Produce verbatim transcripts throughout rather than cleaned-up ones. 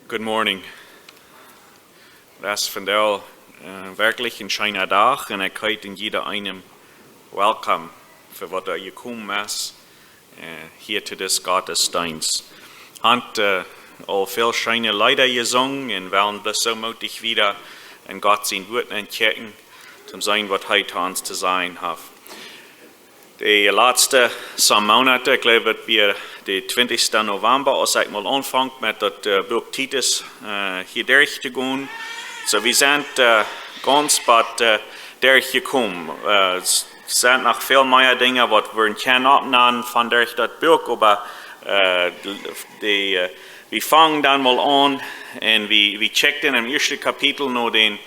Good morning. Daut es vondoag, äh, werkjlich een scheena Dach un ekj heet jieda eenem welkom fa waut doa jekomen es, äh, hia to dis Gottesdeenst. Hant, äh, aul väl scheene Leeda jesungen un wellen bloos soo mootich wieda en Gott sien Wuat enkjikjen, toom seenen waut hee to ons to sajen haft. De latste, some Moonat, ekj jleew daut wia de twintichste November, aus ekj mol aunfunk met daut, äh, Buak Titus, äh, hia derch to gonen. Soo, wie sent, äh, gaunz bat, äh, derchjekomen. Äh, s-, sent noch väl mea Dinja waut wie kjennen oppnämen von derch daut Buak, oba, äh, de, äh, wie fungen dan mol aun un wie, wie checkten em ieeschten Kapitel no dän,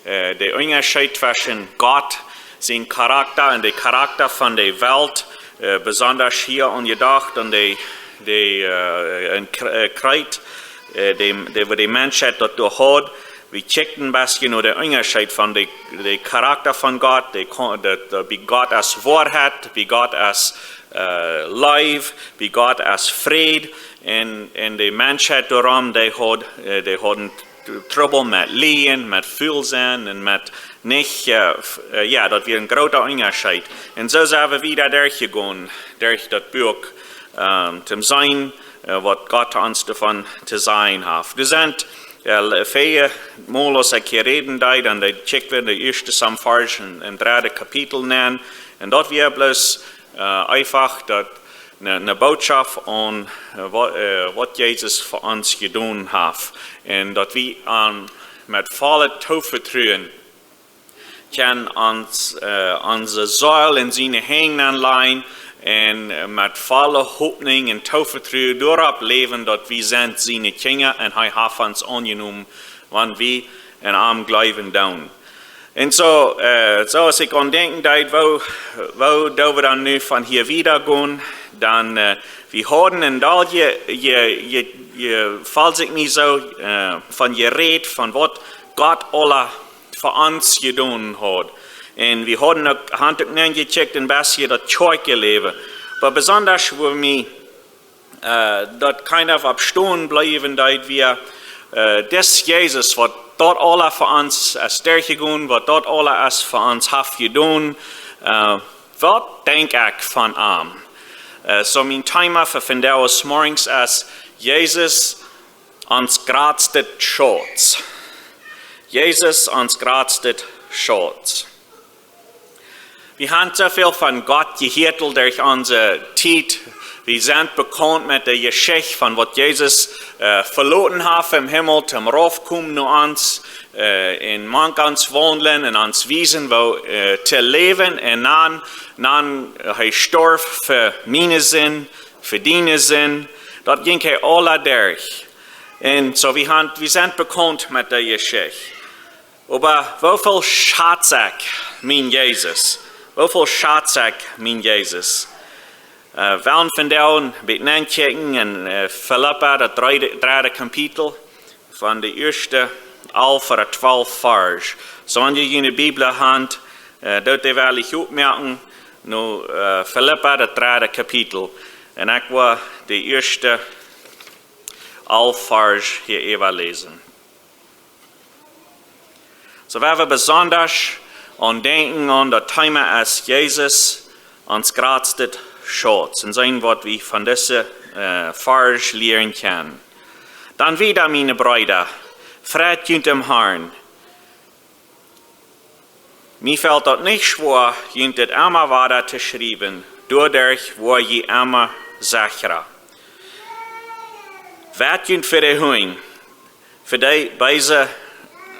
äh, de Unjascheet tweschen Gott sien Charakta un de Charakta von de Welt, äh, besondasch hia aunjedocht aun de, de, äh, en Kr-, äh, Kjrieet, äh, de, de, woo de Menschheit daut doa haud. Wie checkten een bät no de Unjascheet von de, de Charakta von Gott, de Ko-, de, de, woo Gott es Woarheit, woo Gott es, äh, Leew, woo Gott es Fräd, un, un de Menschheit doarom, dee haud, äh, dee hauden Trubbel met Liejen, met ful sennen un met nich, äh, f-, äh, jo, daut wia een groota Unjascheet. Un soo sent wie doa derchjegonen, derch daut Buak, ähm, toom seenen, äh, waut Gott ons doavon to sajen haft. Doa sent, jo, le-, väl Mol aus ekj hia räden deed, dan deed ekj wada de ieeschte some Varsch em, em dredden Kapitel nämen. Un daut wia bloos, äh, eefach daut ne, ne Bootschoft aun, äh, waut, äh, waut Jesus fa ons jedonen haft. Un daut wie am met vollet Toovetruen kjennen ons, äh, onse Seel en siene Henj lajen un, äh, met volle Hopninj un Toovetruen doaropp läwen, daut wie sent siene Kjinja un hee haft ons aunjenomen, wan wie aun am jleewen doonen. Un soo, äh, soo aus ekj aun denkjen deed, woo, woo doo wie dan nu von hia wieda gonen, dan, äh, wie hauden een Deel je, je, je, je, felt sikj mie soo, äh, von jerät, von waut Gott aula fa ons jedonen haud. Un wie hauden uk, hant uk nengecheckt een bät daut Kjoakjenläwen. Oba besondasch woo mie äh, daut kind of oppstonen bliewen deed, wia, äh, dis Jesus, waut daut aula fa ons es derchjegonen, waut daut aula es fa ons haft jedonen, äh, waut denkj ekj von am? Äh, soo mien Thema fa vondoag zemorjes es Jesus, ons jratstet Schutz. Jesus, ons jratstet Schutz. Wie haben soo väl von Gott jehieet derch onse Tiet. Wie sent bekaunt met de Jeschicht von waut Jesus, äh, veloten haft em Himmel, toom raufkomen no ons, äh, un mank ons waundlen un ons wiesen, woo, äh, to läwen. Un dan, dan, äh, hee storf fa miene Sind, fa diene Sind. Daut jinkj hee aula derch. Un soo, wie haben, wie sent bekaunt met de Jeschicht. Oba woo väl schätz ekj mien Jesus? Woo väl schätz ekj mien Jesus? Äh, wie wellen vondoag een bät nenkjikjen en, äh, Filippa, daut dredde, dredde Kapitel, von de ieeschte alf ooda twalf Varsch. Soo wan jie june Bibel han, äh, doot dee woll opmoaken, no, äh, Filippa, daut dredde Kapitel. Un ekj woa de ieeschte alf Varsch hia äwaläsen. Soo, wie woaren besondasch aun denkjen aun daut Thema aus Jesus, ons jratstet Schutz. Un seenen waut wie von dise, äh, Varsch lieren kjennen. Dan wieda, miene Breeda, freit junt em Harn. Mie felt daut nich schwoa, junt dit emma wada to schriewen, doaderch woa jie emma sechra. Wea junt fa de Hunj, fa dee beese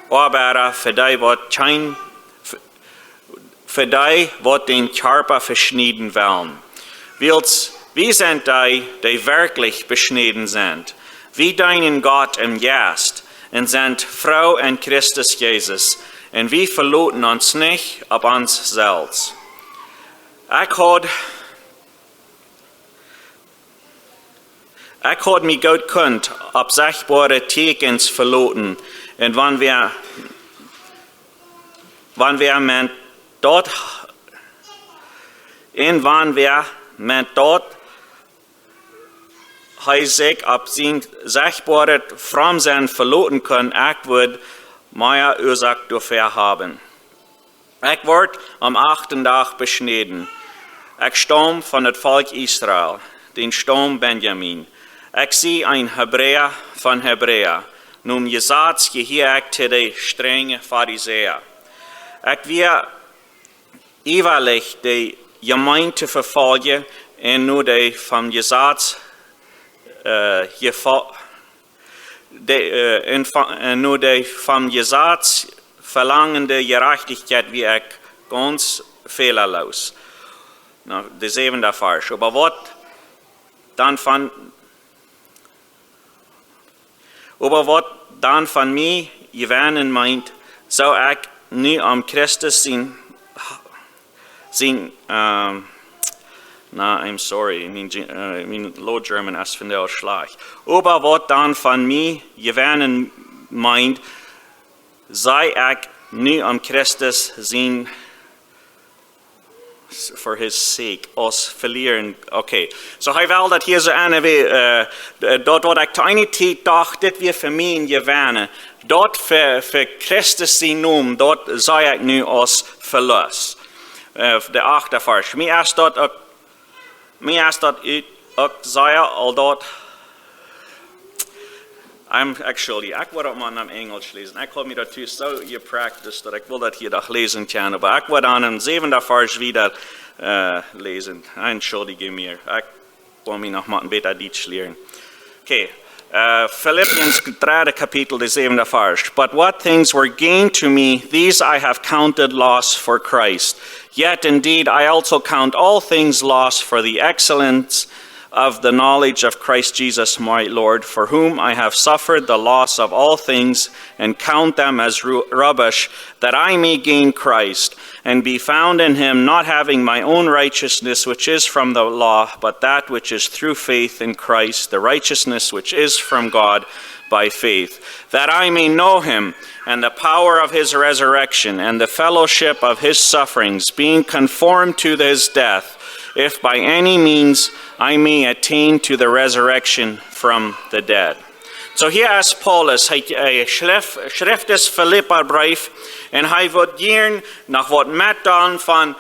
Oabeida, fa dee waut kjeen, fa, fa dee waut dän Kjarpa veschnieden wellen. Wiels wie sent dee, dee werkjlich beschnäden sent. Wie deenen Gott em Jeist un sent froo en Christus Jesus. Un wie veloten ons nich opp ons selfst. Ekj haud Ekj haud mie goot kunt opp sechtboare Tieekjens veloten, un wan wäa, wan wäa meent daut, un wan wäa meent daut, hee sikj opp sien sechtboaret Fromsennen veloten kunn, ekj wudd mea Uasoak doafäa haben. Ekj wort aum achten Dach beschnäden. Ekj staum von daut Volkj Israel, dän Staum Benjamin. Ekj sie een Hebräa von Hebräa. Nom Jesaz jehieed ekj to de strenje Farisäa. Ekj wia iewrich, de Jemeent to vefoljen un no de vom Jesaz, äh, jefo-, de, äh, un von, äh, no de vom Jesaz velangende Jerajchtichkjeit wia ekj gaunz fälaloos. Na, de säwenda Varsch. Oba waut dan von, oba waut dan von mie jewennen meent, soo ekj nu om Christus sien, sien, ähm, na, I'm sorry, mien, Ge- äh, mien Low German es vondoag schlajcht. Oba waut dan von mie jewennen meent, soo ekj nu om Christus sien, for his sake, aus velieren. Okay, soo hee well daut hia soo aun, äh, daut waut ekj to eene Tiet docht, dit wia fa mie een Jewennen. Daut fa, fa Christus sien Nomen, daut sie ekj nu aus Velost. Äh, de achte Varsch. Mie es daut uk, mie es daut uk, uk sea aul daut. I'm actually, ekj wull daut mau em Enjlischen läsen. Ekj hab mie daut tus soo jepracticed, daut ekj wull daut hia doch läsen kjennen. Oba ekj wull dan em säwenda Varsch wieda, äh, läsen. Entschuldige mie. Ekj wull mie noch mau een bät Dietsch lieren. Okay. Äh, Philippians dredde Kapitel, de säwenda Varsch. But what things were gain to me, these I have counted loss for Christ. Yet indeed I also count all things loss for the excellence of the knowledge of Christ Jesus my Lord, for whom I have suffered the loss of all things, and count them as ru- rubbish, that I may gain Christ, and be found in him, not having my own righteousness which is from the law, but that which is through faith in Christ, the righteousness which is from God by faith, that I may know him and the power of his resurrection and the fellowship of his sufferings, being conformed to his death, if by any means I may attain to the resurrection from the dead. Soo hia es Paulus, hee, hee schrift, schrift dis Filippabreef un hee woat hia noch waut metdeelen von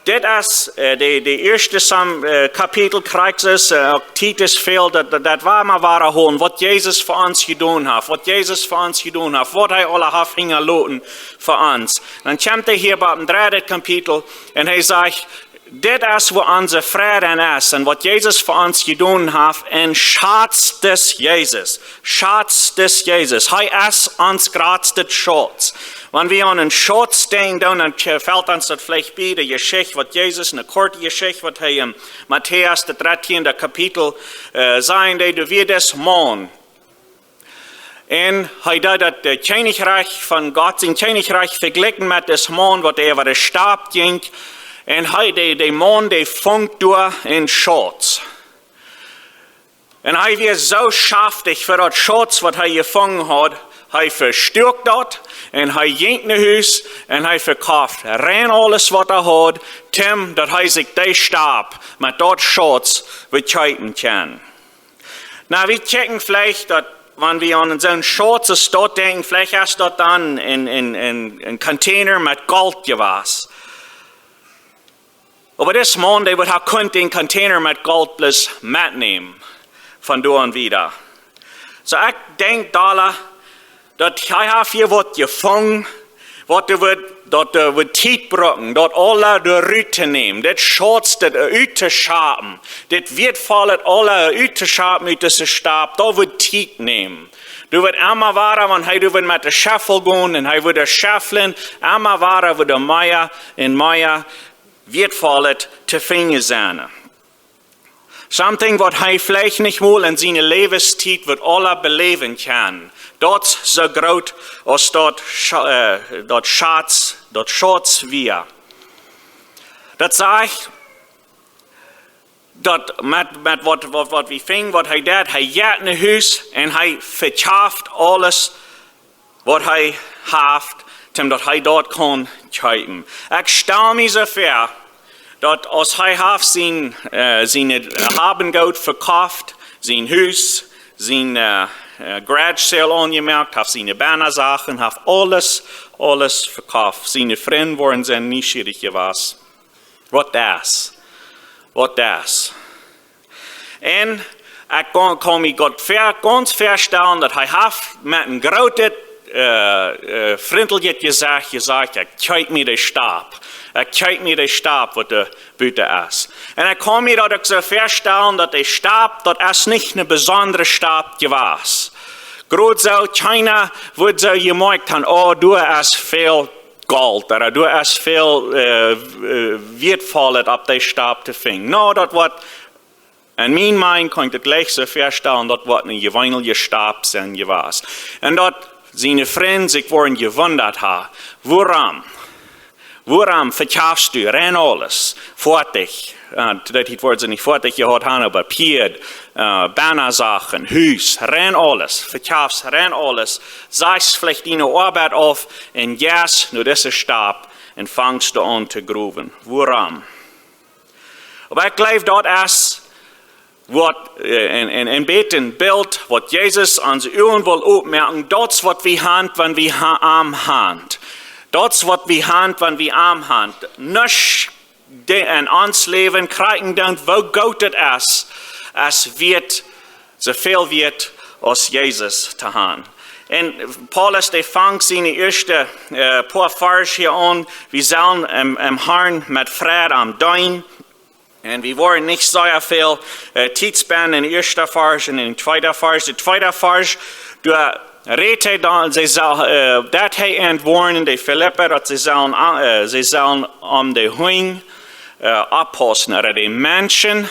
dit es, äh, de, de ieeschte sam, äh, Kapitel krakjt es, äh, uk Titus väl, daut, daut, daut woa wie mau wada hoolen, waut Jesus fa ons jedonen haft, waut Jesus fa ons jedonen haft, waut hee aula haft hinjaloten fa ons. Dan kjemt hee hia bie daut dredde Kapitel un hee sajcht, dit es wua onse Freid es un waut Jesus fa ons jedonen haft un Schutz es Jesus. Schutz es Jesus. Hee es ons jratsta Schutz. Wan wie aun een Schutz denkjen, dan, dan felt ons daut veleicht bie de Jeschicht waut Jesus, eene korte Jeschicht waut hee em Matäus daut dartieende Kapitel, äh, säd, dee doa wia dis Maun. Un hee deed daut, äh, Kjennichrikj von Gott, sien Kjennichrikj vejlikjen met dis Maun waut äwa de Stap jinkj. Un hee, de, de Maun, dee funk doa een Schutz. Un hee wia soo schaftich fa daut Schutz waut hee jefungen haud. Hee vestuak daut un hee jinkj no Hus un hee vekoft rein aules waut hee haud, toom daut hee sikj dee Stap met daut Schutz wudd kjeepen kjennen. Na, wie kjikjen veleicht daut, wan wie aun soon Schutz aus daut denkjen, veleicht es daut dan een, een, een, een Container met Golt jewast. Oba dis Maun, dee wudd hee kunnen dän Container met Golt bloos metnämen von doa aun wieda. Soo, ekj denkj, Dala, daut hee haft hia waut jefungen, waut doa wudd, daut doa wudd Tiet brucken, daut aula doa rut to nämen, dit Schutz, dit, äh, ut to schapen, dit wieetvollet aula ut to schapen ut dise Stap, daut wudd Tiet nämen. Doa wudd emma wada, wan hee doa wudd met de Scheffel gonen un hee wudd schefflen, emma wada wudd mea un mea wieetvollet to finjen sennen. Something waut hee veleicht nich mol en siene Läwenstiet wudd aula beläwen kjennen. Daut es soo groot aus daut Scha-, äh, daut Schutz, daut Schutz wia. Daut sajcht, daut met, met waut, waut, waut wie finjen, waut hee deed, hee jinkj no Hus un hee vekoft aules waut hee haft, toom daut hee daut kunn kjeepen. Ekj stal mie soo väa, daut aus hee haft sien, äh, sien Hab un Goot vekoft, sien Hus, sien, äh, äh, garage sale aunjemoakt, haft siene Banasachen, haft aules, aules vekofft. Siene Frind woaren sien nieschierich jewast. Waut es? Waut es? Un ekj kaun, kaun mie goot ver-, gaunz vestalen, daut hee haft met een grootet, äh, äh, frintlichet Jesecht jesajcht: "Ekj kjeep mie de Stap. Ekj kjeep mie de Stap, waut doa buten es." Un ekj kaun mie daut uk soo vestalen, daut de Stap, daut es nich eene besondre Stap jewast. Krakjt soo, kjeena wudd soo jemoakjt haben: "Oh, doa es väl Golt, ooda doa es väl, äh, äh, wieetvollet opp dee Stap to finjen." Nä, daut woat, en mien Mind kaun ekj daut jlikj soo vestalen, daut woat eene jeweenelje Stap sennen jewast. Un daut siene Frind sikj woaren jewundat haben: "Wuarom? Wuarom vekjafst du rein aules? Foatich." Äh, daut hia woat see nich foatich jehaut haben, oba Pieed, äh, Banasachen, Hus, rein aules, vekjafst rein aules, sajchst veleicht diene Oabeit auf un jeist no dise Stap un fangst du aun to growen. Wuarom? Oba ekj jleew, daut es waut, äh, een, een, een bät een Bilt, waut Jesus ons Uagen well opmoaken, daut es waut wie haben, wan wie ha-, am haben. Daut es waut wie haben, wan wie am haben. Nuscht de-, en ons Läwen kjrieen doonen, woo goot et es, es wieet, soo väl wieet aus Jesus to haben. Un Paulus, dee fangt siene ieeschte, äh, poa Varsch hia aun: "Wie sellen em, em Harn met Freid am deenen." Un wie woaren nich sea väl, äh, Tiet spenden en ieeschte Varsch un en tweede Varsch. De tweede Varsch, doa rät hee dan, see sell, äh, daut hee an woarnen, de Filippa, daut see sellen, äh, see sellen om de Hunj, äh, oppaussen, ooda de Menschen.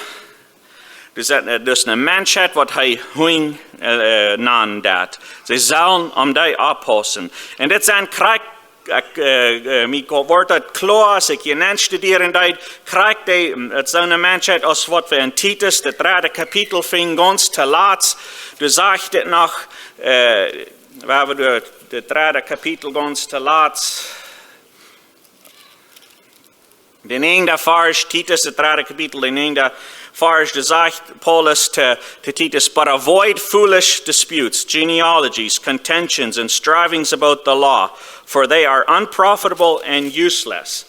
Daut es, äh, daut es eene Menschheit, waut hee Hunj, äh, nanen deed. See sellen om dee oppaussen. Un dit sent krakjt, ekj, äh, äh, mie woat daut kloa, aus ekj hia nenstudieren deed, krakjt dee, et soone Menschheit aus waut wie en Titus, daut dredde Kapitel, finjen, gaunz toolatst. Doa sajcht et noch, äh, wie haben doa daut dredde Kapitel gaunz toolatst. De näajende Varsch, Titus, daut dredde Kapitel, de näajende Varsch, doa sajcht Paulus to, to Titus: "But avoid foolish disputes, genealogies, contentions, and strivings about the law, for they are unprofitable and useless."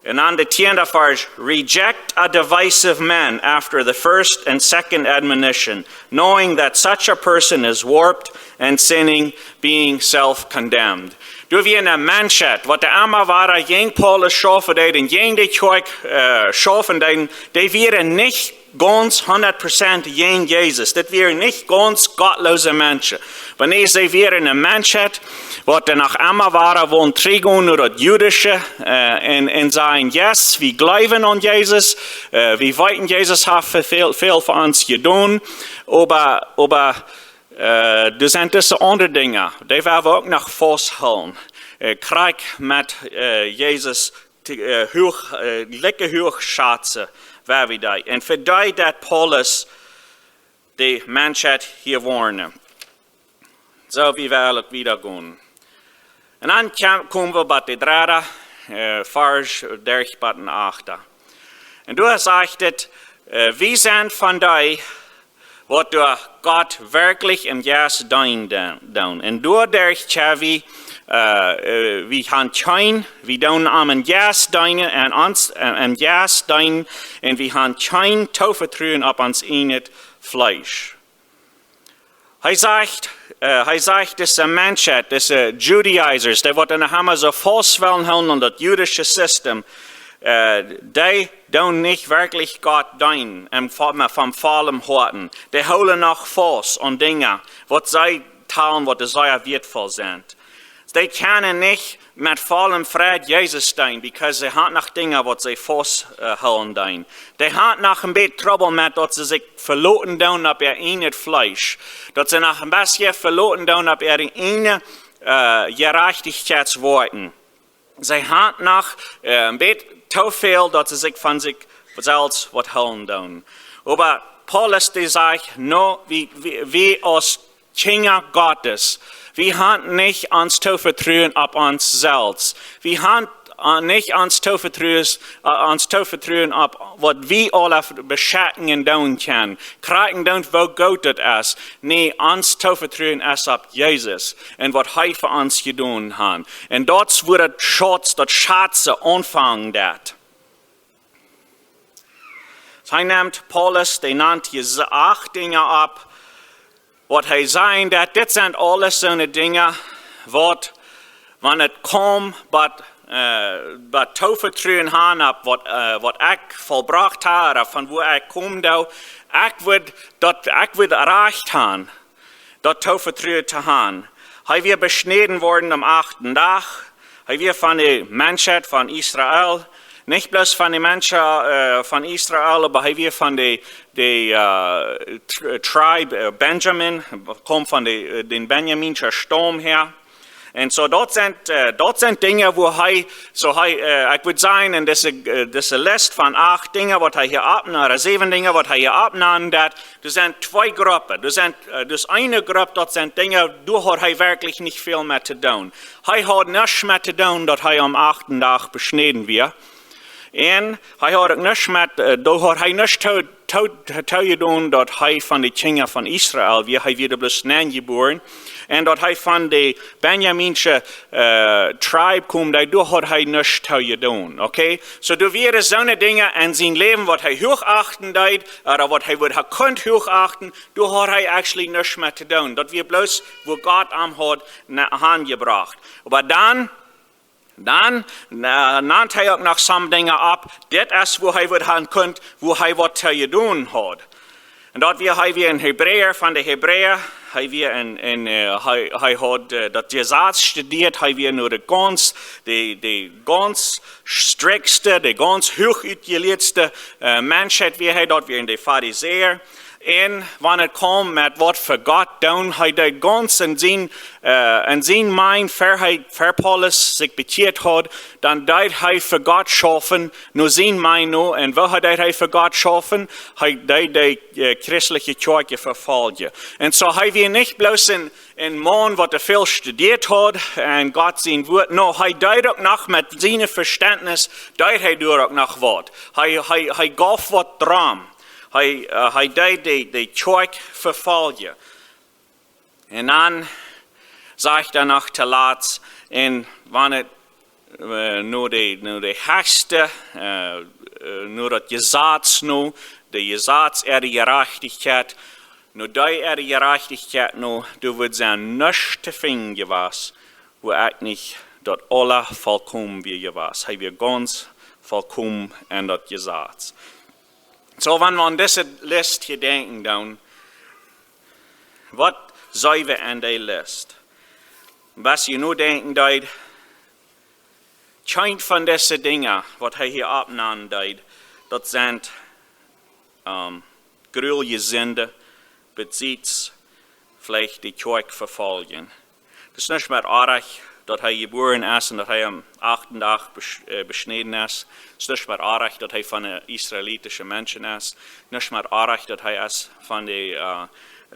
Un dan de tiende Varsch: "Reject a divisive man after the first and second admonition, knowing that such a person is warped and sinning, being self-condemned." Doa wia eene Menschheit, waut doa emma wada jäajen Paulus schaufen deed un jäajen de Kjoakj, äh, schaufen deed, dee wieren nich gaunz hundat Prozent jäajen Jesus. Dit wieren nich gaunz gottloose Menschen. Oba nä, see wieren eene Menschheit, waut doa noch emma wada wullen trigjgonen no daut Judische, äh, un, un sajen: "Yes, wie jleewen aun Jesus, äh, wie weeten, Jesus haft väl, väl fa ons jedonen, oba, oba, äh, doa sent dise aundre Dinja, dee well wie uk noch fausthoolen." Äh, krakjt met, äh, Jesus, äh, huach, äh, jlikj huach schazen, woo wie dee. Un fa dee deed Paulus de Menschheit hia woarnen. Soo, wie wellen wieda gonen. Un dan kje-, komen wie bie de dredde, äh, Varsch derch bat dän achten. Un doa sajcht et, äh, wie sent von dee, waut doa Gott werkjlich em Jeist deenen doonen. Un doaderch kjenn wie, äh, äh, wie haben kjeen, wie doonen am em Jeist deenen un ons, äh, em Jeist deenen, un wie haben kjeen Toovetruen opp ons ieejnet Fleesch. Hee sajcht, äh, hee sajcht, dise Menschheit, dise Judaizers, dee waut noch emma soo faust wellen hoolen aun daut judische System, äh, dee doonen nich werkjlich Gott deenen, em vo-, vom vollen Hoaten. Dee hoolen noch faust aun Dinja, waut see talen, waut sea wieetvoll sent. Dee kjennen nich met vollem Freid Jesus deenen, because see haben noch Dinja, waut see faust, äh, hoolen deenen. Dee haben noch een bät Trubbel met daut see sikj veloten doonen opp äa ieejnet Fleesch. Daut see noch een bät veloten doonen opp äare ieejne, äh, Jerajchtichkjeitswoakjen. See haben noch, äh, een bät too väl, daut see sikj von sikj selfst waut hoolen doonen. Oba Paulus, dee sajcht: "Nä, wie, wie, wie aus Kjinja Gottes, wie haben nich ons Toovetruen opp ons selfst. Wie haben Äh, nich ons too vetruen, äh, ons too vetruen opp waut wie aule beschekjen doonen kjennen. Kjrieen doonen, woo goot daut es. Nä, ons too vetruen es opp Jesus un waut hee fa ons jedonen haft. Un daut es wua daut Schauz, daut Schazen aunfangen deit. Hee nemt, Paulus, dee nant hia acht Dinja opp, waut hee säd, daut dit sent aules soone Dinja, waut, wan et kjemt, waut, äh, waut too vetruen haben opp waut, äh, waut ekj vollbrocht hab, ooda von wua ekj kom, dan, ekj wudd daut, ekj wudd Rajcht haben, daut too vetruen to haben. Hee wia beschnäden worden aum achten Dach. Hee wia von de Menschheit von Israel. Nich bloos von de Menschen, äh, von Israel, oba hee wia von de, de, äh, Tr-, Tribe, äh, Benjamin, kjemt von de, äh, dän Benjaminsche Staum häa. Un soo, daut sent, äh, daut sent Dinja, wua hee, soo hee, äh, ekj wudd sajen, en dise, äh, dise List von acht Dinja, waut hee hia oppnant, ooda säwen Dinja, waut hee hia oppnant, daut, doa sent twee Gruppen. Doa sent, äh, doa es eene Grupp, daut sent Dinja, doa haud hee werkjlich nich väl met to doonen. Hee haud nuscht met to doonen, daut hee aum achten Dach beschnäden wia. Un hee haud uk nuscht met, äh, doa haud hee nuscht to, to, to, to jedonen, daut hee von de Kjinja von Israel wia. Hee wia bloos nenjebuaren. Un daut hee von de Benjaminsche, äh, Tribe kjeem, dee, doa haud hee nuscht to jedonen, okay? Soo, doa wieren soone Dinja en sien Läwen, waut hee huach achten deed, ooda waut hee wudd ha kunt huach achten, doa haud hee actually nuscht met to doonen. Daut wia bloos, wua Gott am haud na-, hanjebrocht. Oba dan, dan, äh, nant hee uk noch some Dinja opp, dit es, wua hee wudd ha kunt, wua hee waut to jedonen haud. Un daut wia, hee wia een Hebräa von de Hebräa, hee wia een, een, äh, hee, hee haud, äh, daut Jesaz studieet, hee wia nu de gaunz, de, de gaunz striktste, de gaunz huach utjelieedste, äh, Mensch wia hee, daut wieren de Farisäa. Un wan et kjemt met waut fa Gott doonen, hee deed gaunz en sien, äh, en sien mind, ver hee, ver Paulus sikj bekjieet haud, dan deed hee fa Gott schaufen, no sien mind no, un woo hee deed hee fa Gott schaufen, hee deed de, äh, christelje Kjoakj vefoljen. Un soo, hee wia nich bloos een, een Maun, waut väl studieet haud, un Gott sien Wuat, nä, hee deed uk noch met sien Veständnis, deed hee doa uk noch waut. Hee, hee, hee jeef waut drom. Hee, äh, hee deed de, de Kjoakj vefoljen. Un dan sajcht hee noch toolatst, un wan et, äh, no de, no de hechste, äh, äh, no daut Jesaz no, de Jesaz äare Jerajchtichkjeit, no dee äare Jerajchtichkjeit no, doa wudd sennen nuscht to finjen jewast, wua ekj nich daut aula volkomen wia jewast. Hee wia gaunz volkomen en daut Jesaz. Soo, wan wie aun dise List hia denkjen, dan, waut sent wie en dee List? Waut jie nu denkjen deed, kjeene von dise Dinja, waut hee hia oppnant deed, daut sent, ähm, gruelje Sinden, besides veleicht de Kjoakj vefoljen. Daut es nuscht met oajch, daut hee jebuaren es un daut hee aum achten Dach besch-, äh, beschnäden es. Daut es nuscht met oajch, daut hee von de israelitische Menschen es. Nuscht met oajch, daut hee es von de, äh,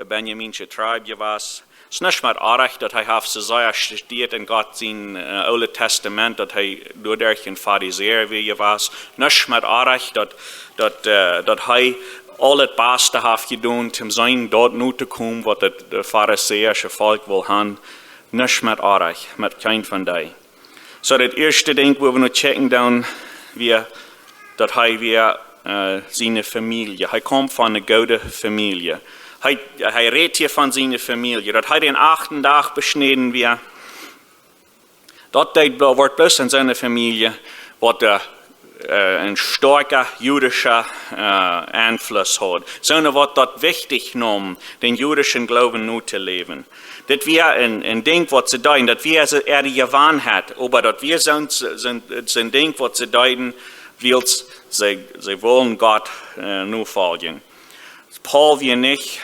Benjaminsche Tribe jewast. Daut es nuscht met oajch, daut hee haft soo sea studieet en Gott sien, äh, Oolet Testament, daut hee doaderch een Farisäa wia jewast. Nuscht met oajch, daut, daut, äh, daut hee aul daut Baste haft jedonen, om sennen Doot no to komen, waut daut, daut farisäische Volkj wull han, nuscht met oajch, met kjeen von dee. Soo, daut ieeschte Dinkj, wua wie nu checken doonen, wia, daut hee wia, äh, siene Famielje. Hee kjemt von eene goode Famielje. Hee, hee rät hia von siene Famielje. Daut hee dän achten Dach beschnäden wia, daut deed blo-, wort bloos en siene Famielje, waut, äh, äh, een stoakja jüdischa, äh, Einfluss haud. Soone, waut daut wichtich neemen, dän jüdischen Gloowen nu to läwen. Dit wia een, een Dinkj, waut see deeden, daut wia see äare Jewanheit, oba daut wia soon, soon, soon Dinkj, waut see deeden, wiels see, see wullen Gott, äh, nofoljen. Paul wia nich,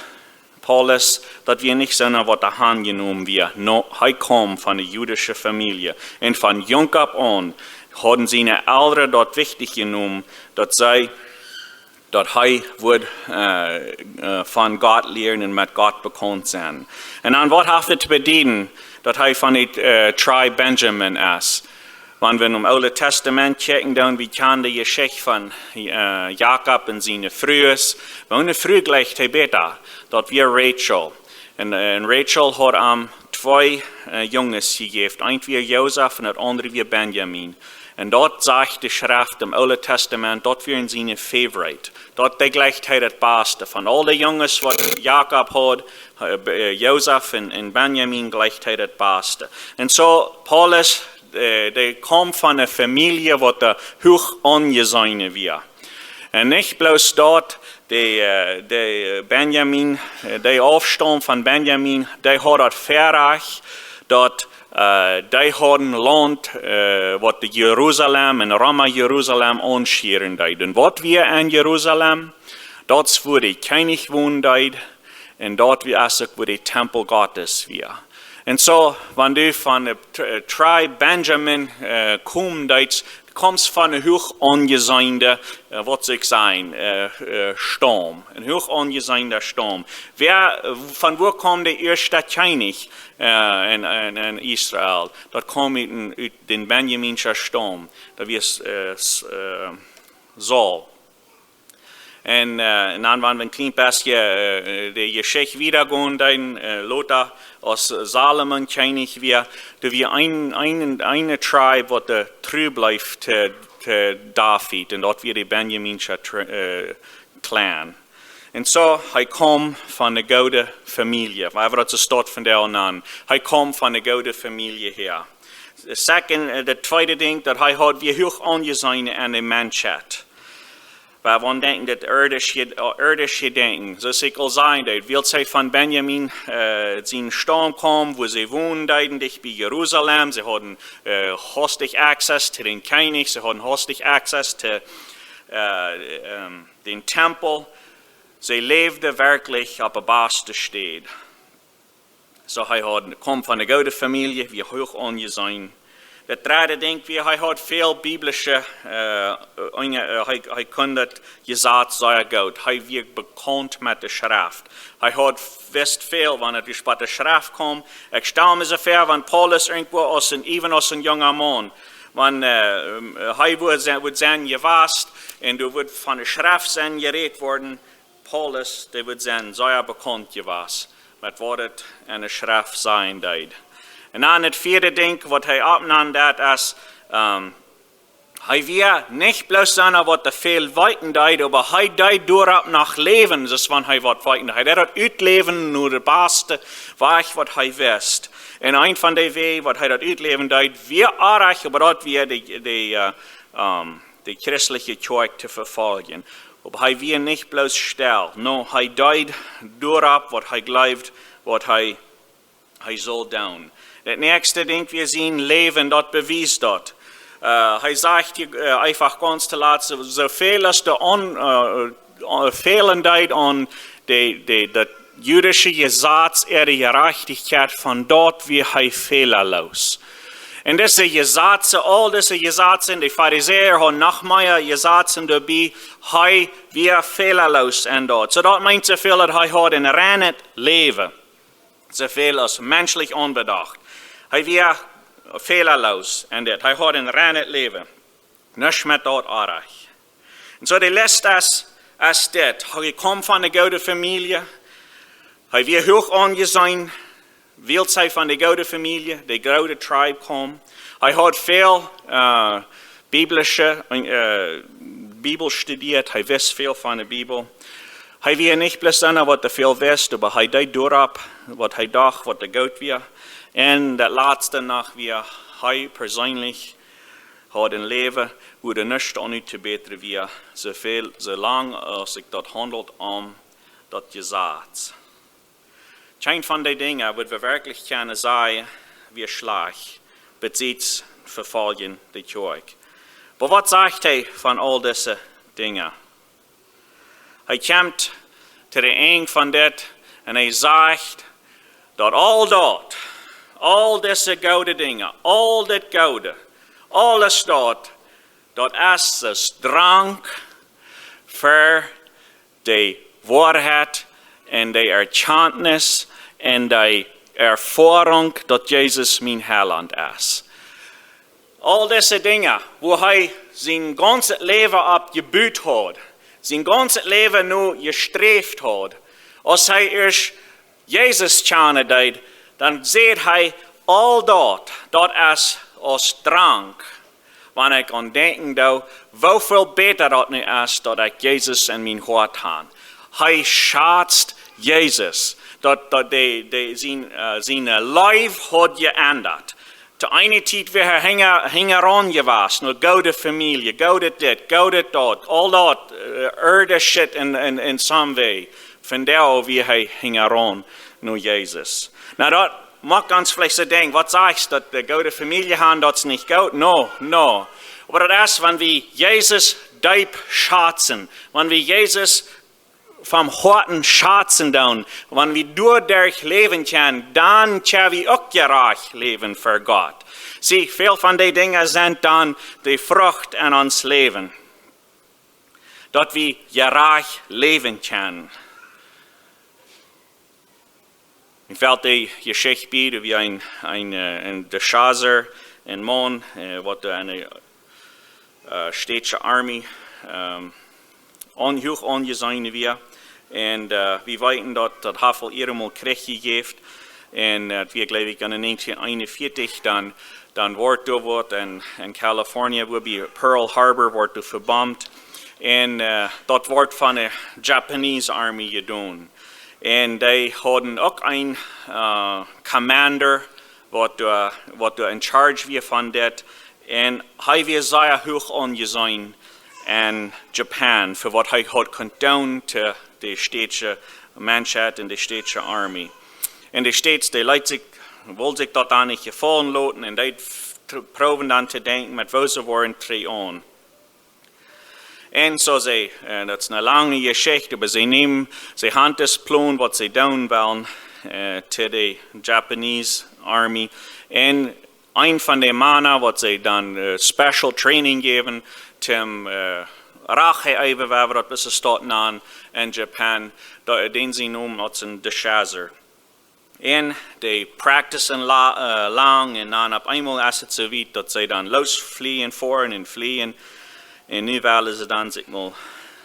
Paulus, daut wia nich soona, waut doa aunjenomen wia. Nä, hee kjeem von eene jüdische Famielje. Un von junk opp aun hauden siene Elren daut wichtich jenomen, daut see, daut hee wudd, äh, äh, von Gott lieren un met Gott bekaunt sennen. Un dan, waut haft et to bedieden, daut hee von de, äh, Tribe Benjamin es? Wan wie em Oolen Tastament kjikjen, dan wie kjanen de Jeschicht von, äh, Jakob un siene Frues. Oba eene Fru jleicht hee bäta, daut wia Rachel. Un, äh, un Rachel haud am twee, äh, Junges jejäft. Eent wia Josef un daut aundre wia Benjamin. Un daut sajcht de Schreft em Oolen Tastament, daut wieren siene favorite. Daut, dee jleicht hee daut baste. Von aul de Junges waut Jakob haud, äh, Be-, äh, Josef un, un Benjamin jleicht hee daut baste. Un soo, Paulus, äh, dee kjeem von eene Famielje waut de huach aunjeseene wia. Un nich bloos daut, de, äh, de Benjamin, äh, de Aufstaum von Benjamin, dee haud daut Väarajcht, daut, äh, dee hauden Launt, äh, waut de Jerusalem un Roma Jerusalem aunschieren deed. Un waut wia en Jerusalem? Daut es wua de Kjennich wonen deed, un daut wia uk wua de Tempel Gottes wia. Un soo, wan du von de Tr-, äh, Tribe Benjamin, äh, kjeemst, deist, kjemst von eene huach aunjeseende, äh, waut saul ekj sajen, äh, äh, Staum. Een huach aunjeseenda Staum. Wäa, äh, von wua kjeem de ieeschta Kjennich, äh, en, en, en Israel? Daut kjeem ut, ut dän Benjaminschen Staum. Daut wia, äh, S-, äh, Saul. Un, äh, un dan, wan wie een kjlien bät, äh, de Jeschicht wieda gonen, dan, äh, lota, aus Salomo Kjennich wia, doa wia een, een, eene Tribe waut de tru bleef to, to David, un daut wia de Benjaminsche Tri-, äh, Clan. Un soo, hee kjeem von eene goode Famielje. Wie wudden daut soo stoakj von dee aun. Hee kjeem von eene goode Famielje häa. Second, äh, daut tweede Dinkj, daut hee haud, wia huach aunjeseenen en de Menschheit. Wie wudden denkjen, daut irdische, äh, irdische Denkjen. Soo aus ekj aul säd, daut wiels hee von Benjamin, äh, sienen Staum kjeem, wua see wonen deeden, dicht bie Jerusalem. See hauden, äh, haustich Access to dän Kjennich, see hauden haustich Access to, äh, ähm, dän Tempel. See läwden werkjlich opp de baste Städ. Soo, hee haud, kjeem von eene goode Famielje, wia huach aunjeseenen. Daut dredde Dinkj wia, hee haud väl biblische, äh, Dinja, äh, hee, hee kunn daut Jesaz sea goot. Hee wia bekaunt met de Schreft. Hee haud, wist väl, wan et bie de Schreft kjeem. Ekj stal mie soo väa, wan Paulus irjentwua aus een, even aus een junga Maun, wan, äh, ähm, hee wudd sennen, wudd sennen jewast, un doa wudd von de Schreft sennen jerät worden, Paulus, dee wudd sennen sea bekaunt jewast met waut et en de Schreft sajen deed. Un dan daut vieede Dinkj, waut hee oppnaum, daut es, ähm, hee wia nich bloos eena, waut väl weeten deed, oba hee deed doaropp noch läwen, soo aus wan hee waut weeten deed. Hee deed daut utläwen no de baste Wajch, waut hee wist. Un een von de Wäaj, waut hee daut utläwen deed, wia oajch, oba daut wia de, de, äh, ähm, de christelje Kjoakj to vefoljen. Oba hee wia nich bloos stell. Nä, hee deed doaropp, waut hee jleewd, waut hee, hee sull doonen. Daut näakjste Dinkj, wie seenen Läwen, daut bewiest daut. Äh, hee sajcht hia, äh, eefach gaunz to latst, soo, soo väl aus de on-, äh, äh, fälen deed aun de, de, daut jüdische Jesaz äare Jerajchtichkjeit, von daut wia hee fälaloos. Un dise Jesazen, aul dise Jesazen, de Farisäa hauden noch mea Jesazen doabie, hee wia fälaloos en daut. Soo daut meent soo väl daut hee haud een reinet Läwen. Soo väl aus menschlich aunbedocht. Hee wia fälaloos en dit. Hee haud een reinet Läwen. Nuscht met daut oajch. Un soo de List es, es dit. Hee kjeem von eene goode Famielje. Hee wia huach aunjeseenen, wiels hee von eene goode Famielje, de goode Tribe kjeem. Hee haud väl, äh, biblische, äh, Bibel studieet. Hee wist väl von de Bibel. Hee wia nich bloos eena, waut väl wist, oba hee deed doaropp, waut hee docht, waut goot wia. Un daut latste noch wia, hee perseenlich haud een Läwen, wua nuscht aun uttobätren wia, soo väl, soo lang aus et daut haundelt om daut Jesaz. Kjeene von dee Dinja, waut wie werkjlich kjennen sajen, wia schlajcht, besiets vefoljen de Kjoakj. Oba waut sajcht hee von aul dise Dinja? Hee kjemt to de Enj von dit un hee sajcht, daut aul daut, aul dise goode Dinja, aul dit Goode, aules daut, daut es aus Drank fa de Woarheit un de Erkjantnis un de Erfoarunk, daut Jesus mien Heilaunt es. Aul dise Dinja, wua hee sien gaunzet Läwen opp jebut haud, sien gaunzet Läwen no jesträft haud, aus hee ieescht Jesus kjanen deed, dan säd hee: "Aul daut, daut es aus Drank, wan ekj aun denkjen doo, woo väl bäta daut nu es, daut ekj Jesus en mien Hoat hab." Hee schazt Jesus, daut, daut de, de, sien, äh, siene Leew haud jeendat. To eene Tiet wia hee hinja, hinjaraun jewast, no goode Famielje, goodet dit, goodet daut, aul daut, äh, irdischet en, en, en some way. Vondoag wia hee hinjaraun no Jesus. Nu, daut moakt ons veleicht soo denkjen: "Waut sajchst, daut de goode Famielje han, daut es nich goot?" No, no. Oba daut es, wan wie Jesus deep schazen, wan wie Jesus vom Hoaten schazen doonen, wan wie doaderch läwen kjennen, dan kjenn wie uk jerajcht läwen fa Gott. See, väl von dee Dinja sent dan de Frucht en ons Läwen, daut wie jerajcht läwen kjennen. Ekj well de Jeschicht bie, woo een, een, äh, een Dushazer, een Maun, äh, waut doa en de, äh, statsche Army, ähm, aun, huach aunjeseenen wia. Un, äh, wie weeten daut, daut haft aul ea mol Kjrich jejäft. Un, äh, et wia, jleew ekj, en de negentien eenunvieetich, dan, dan wort doa waut en, en California, wua bie Pearl Harbor wort doa vebombt. Un, äh, daut wort von de Japanese Army jedonen. Un dee hauden uk een, äh, Commander, waut doa, waut doa in charge wia von dit. Un hee wia sea huach aunjeseenen en Japan, fa waut hee haud kunt doonen to de statsche Menschheit un de statsche Army. Un de States, dee leet sikj, wull sikj daut dan nich jefaulen loten, un dee f-, tr-, proowen dan to denkjen, met woo see woaren triaun. Un soo see, äh, daut es eene lange Jeschicht, oba see nämen, see han dis Plon, waut see doonen wellen, äh, to de Japanese Army. Un een von de Mana, waut see dan, äh, special training jäwen, toom, äh, Rache äwen, woo wie daut bie ons nanen en Japan, daut, dän see nomen aus een Dushazer. Un dee practicen la-, äh, lang, un dan opp eemol es et soo wiet, daut see dan losflieejen, foaren un flieejen. Un nu wellen see dan sikj mol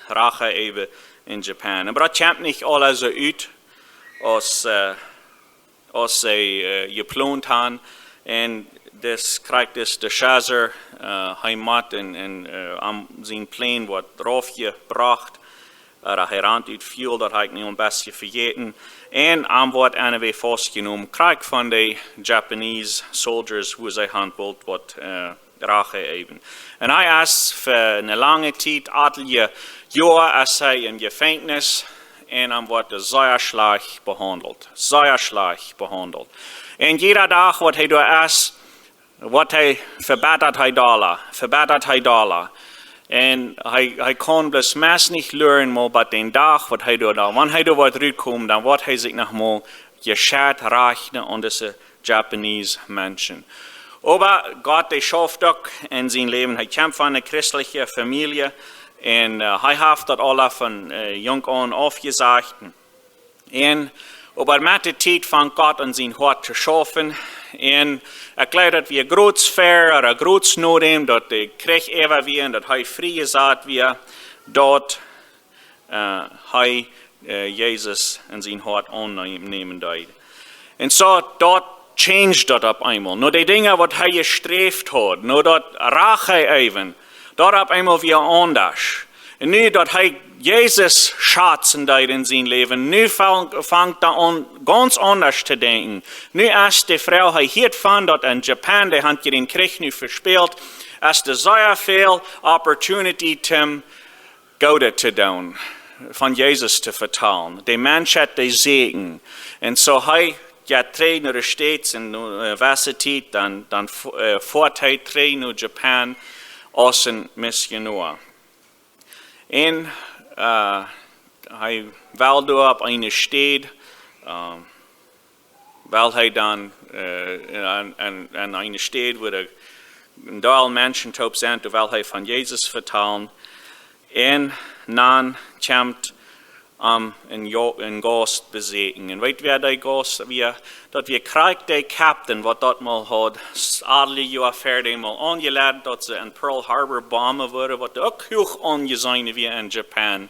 Rache äwen en Japan. Oba daut kjemt nich aules soo ut aus, äh, aus see, äh, jeplont han. Un dis kjrieet dis Dushazer, äh, hee mott un, un, äh, aun sien Plon woat raufjebrocht. Äh, hee rant ut Fuel, daut hab ekj nu een bät vejäten. Un hee woat aun de Wajch faustjenomen, krakjt von de Japanese soldiers, wua see han wullt waut, äh, Rache äwen. Un hee es fa eene lange Tiet, atelje Joa, es hee em Jefenkjnis, un hee woat sea schlajcht behaundelt. Sea schlajcht behaundelt. Un jieda Dach, waut hee doa es, woat hee, vebittat hee dolla, vebittat hee dolla. Un hee, hee kaun bloos meist nich luren, mau bie dän Dach, waut hee doa, dan, wan hee doa woat rutkomen, dan woat hee sikj noch mol jescheit rajchten aun dise Japanese Menschen. Oba Gott, dee schauft uk en sien Läwen. Hee kjemt von eene christelje Famielje. Un, äh, hee haft daut aula von, äh, junk aun aufjesajcht. Un, oba met de Tiet fangt Gott aun sien Hoat to schaufen. Un ekj jleew, daut wia groots ver, ooda groots nodäm, daut de Kjrich äwa wia un daut hee friejesat wia, daut, äh, hee, äh, Jesus en sien Hoat aunnämen deed. Un soo, daut changed daut opp eemol. No de Dinja, waut hee jesträft haud, no daut Rache äwen, daut opp eemol wia aundasch. Un nu daut hee Jesus schazen deed en sien Läwen, nu fang-, fangt hee aun, gaunz aundasch to denkjen. Nu es de Froag, hee hieet von daut en Japan, dee han dän Kjrich nu vespält, es doa sea väl opportunity, toom Goodet to doonen, von Jesus to vetalen, de Menschheit to säajnen. Un soo hee jeit trigj no de States un no, äh, wesse Tiet, dan, dan fo-, äh, foat hee trigj no Japan aus een Missionoa. Un, äh, hee well doa opp eene Städ, äh, well hee dan, äh, en, en, en eene Städ, wua een Deel Menschen toop sent, doa well hee von Jesus vetalen. Un dan kjemt om een Jo-, een Gaust beseakjen. Un weet wäa dee Gaust wia? Daut wia krakjt dee Captain, waut daut mol haud, s-, aul dee Joa ver däm mol aunjeleit, daut see en Pearl Harbor bomben wudden, waut uk huach aunjeseenen wia en Japan.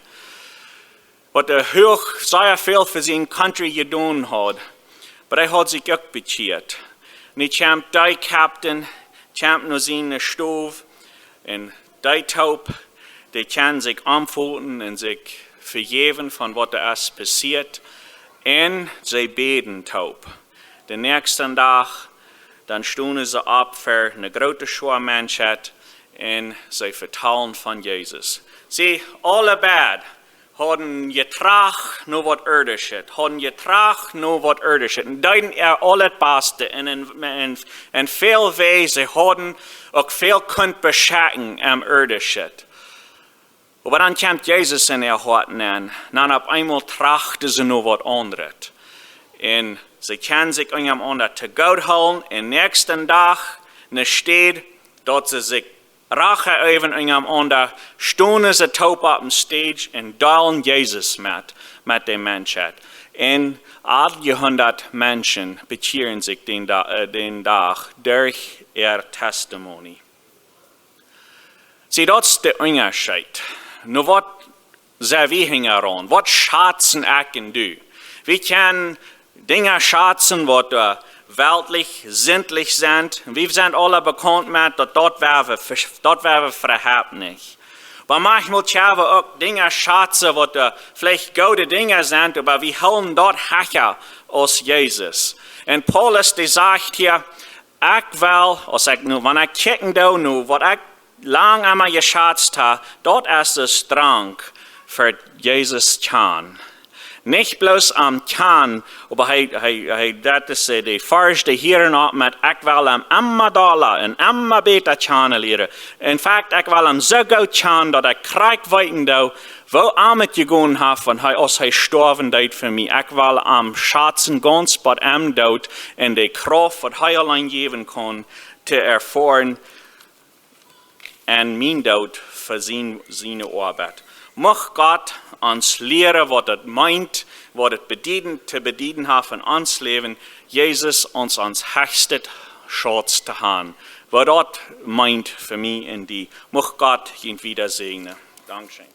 Waut hee huach sea väl fa sien Country jedonen haud. Oba hee haud sikj uk bekjieet. Nu kjemt dee Captain, kjemt no siene Stow, un dee toop, dee kjennen sikj omfoten un sikj vejäwen von waut doa es passieet. Un see bäden toop. Dän näakjsten Dach, dan stunden see opp ver eene groote Schoa Menschen un see vetalen von Jesus. See, aule beid hauden jetracht no waut Irdischet, hauden jetracht no waut Irdischet. Un deeden äa aulet Baste un en, en, en väl Wäaj, see hauden uk väl kunt beschekjen aum Irdischet. Oba dan kjemt Jesus en äa Hoat nenn. Dan opp eemol trachten see no waut aundret. Un see kjennen sikj unjarenaunda to goot hoolen. Un näakjsten Dach, enne Städ daut see sikj rachen äwen unjarenaunda, stunden see toop opp een Stage un deelen Jesus met, met de Menschen. Un aul dee hundat Menschen bekjieren sikj dän Da-, äh, dän Dach derch äa Testimony. See, daut es de Unjascheet. Nu, waut sent wie hinjaraun? Waut schazen ekj un du? Wie kjennen Dinja schazen, waut, äh, weltlich, sintlich sent. Un wie sent aule bekaunt met daut, daut woa wie, daut woa wie veheftich. Oba maunchmol kjenn wie uk Dinja schazen, waut, äh, veleicht goode Dinja sent, oba wie hoolen daut hecha aus Jesus. Un Paulus, dee sajcht hia, ekj well, aus ekj nu, wan ekj kjikjen doo, nu, waut ekj lang emma jeschazt ha, daut es de Drang fa Jesus kjanen. Nich bloos am kjanen, oba hee, hee, hee, daut es, äh, de Varsch, dee hieren opp met, ekj well am emma dolla un emma bäta kjanen lieren. In fact, ekj well am soo goot kjanen, daut ekj krakjt weeten doo, woo am et jegonen haft, wan hee, aus hee stoawen deed fa mie. Ekj well am schazen gaunz bat em Doot un de Krauft, waut hee auleen jäwen kaun, to erfoaren en mien Doot fa sien, siene Oabeit. Mucht Gott ons lieren, waut daut meent, waut daut bedieden, to bedieden haft en ons Läwen, Jesus aus ons hechstet Schauz to han. Waut daut meent fa mie un die. Mucht Gott junt wieda säajnen. Dankscheen.